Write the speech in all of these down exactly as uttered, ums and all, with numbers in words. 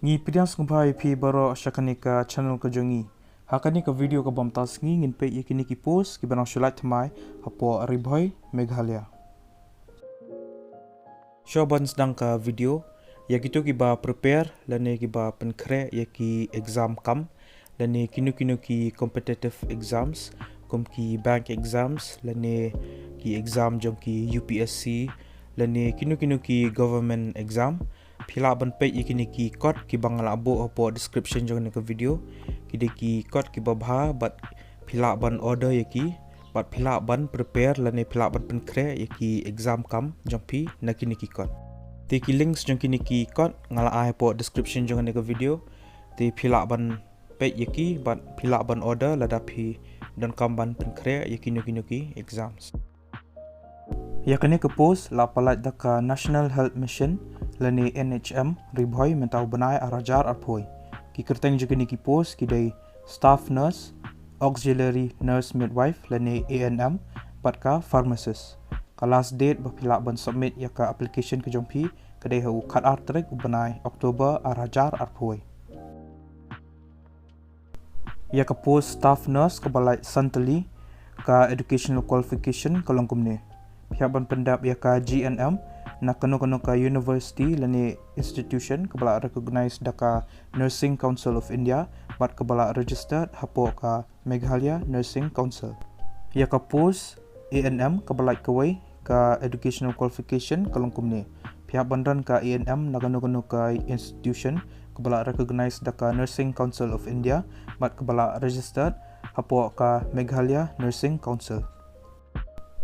Ngi pdiang sngewbha ïa phi baroh sha kane ka channel ka jong ngi. Ha kane ka video kaba mynta sngi ngin peit ïa kine ki post kiba nang shu lait thymmai hapoh Ri Bhoi, Meghalaya. Shuwa ban sdang ka video, ïa kito kiba prepare lane kiba pynkhreh ïa ki exam kam lane kino kino ki competitive exams, kum ki bank exams lane ki exam jong ki U P S C lane kino kino ki government exam, phi lah ban peit ïa kine ki kot kiba nga la buh hapoh description jong kane ka video. Ki dei ki kot kiba bha bad phi lah ban order ïa ki bad phi lah ban prepare lane phi lah ban pynkhreh ïa ki exam kam jong phi na kine ki kot. Te ki links jong kine ki kot nga la ai hapoh description jong kane ka video. Te phi lah ban peit ïa ki bad phi lah ban order lada phi donkam ban pynkhreh ïa kino kino ki exams. Ïa kane ka post la pyllait da ka National Health Mission lane N H M Ri Bhoi mynta u bnai ar hajar arphew. Ki kyrteng jong kine ki post ki dei staff nurse, auxiliary nurse midwife lane A N M bad ka pharmacist. Ka last date ba phi lah ban submit ïa ka application ka jong phi ka dei ha u khatar tarik u bnai October ar hajar arphew. Ïa ka post staff nurse kaba lait san tylli, ka educational qualification ka long kumne. Phi hap ban pyndep ïa ka G N M na kano kano ka university lane institution kaba la recognize da ka Nursing Council of India bad kaba la registered hapoh ka Meghalaya Nursing Council. Ïa ka post A N M kaba lait kawei, ka educational qualification ka long kumne. Phi hap ban don ka A N M na kano kano ka institution kaba la recognize da ka Nursing Council of India bad kaba la registered hapoh ka Meghalaya Nursing Council.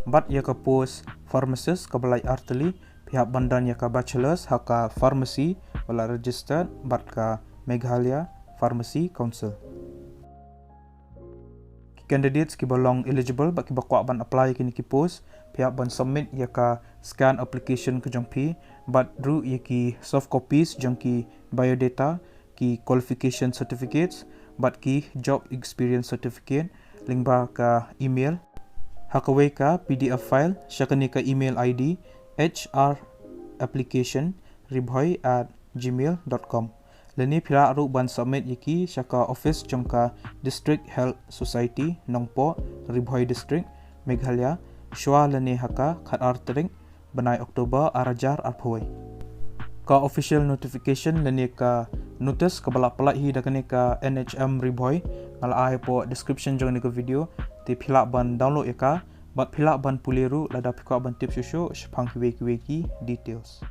Bad ïa ka post pharmacist kaba lait ar tylli, phi hap ban don ïa ka bachelors ha ka pharmacy ba la registered bad ka Meghalaya Pharmacy Council. Ki candidates kiba long eligible bad kiba kwah ban apply ïa kine ki post, phi hap ban submit ïa ka scan application ka jong phi bad ruh ïa ki soft copies jong ki biodata, ki qualification certificates bad ki job experience certificate lyngba ka email ha kawei ka P D F file sha kane ka email I D, H R application ribhoi at gmail dot com. Lane phi lah ruh ban submit ïa ki sha ka office jong ka District Health Society Nongpoh, Ri Bhoi District, Meghalaya, shuwa lane ha ka khatar tarik bnai October ar hajar arphew. Ka official notification lane ka notice kaba la pyllait hi da kane ka N H M Ri Bhoi nga la ai hapoh description jong kane ka video, te phi lah ban download ïa ka bad phi lah ban pule ruh lada phi kwah ban tip shuh shuh shaphang kiwei kiwei ki details.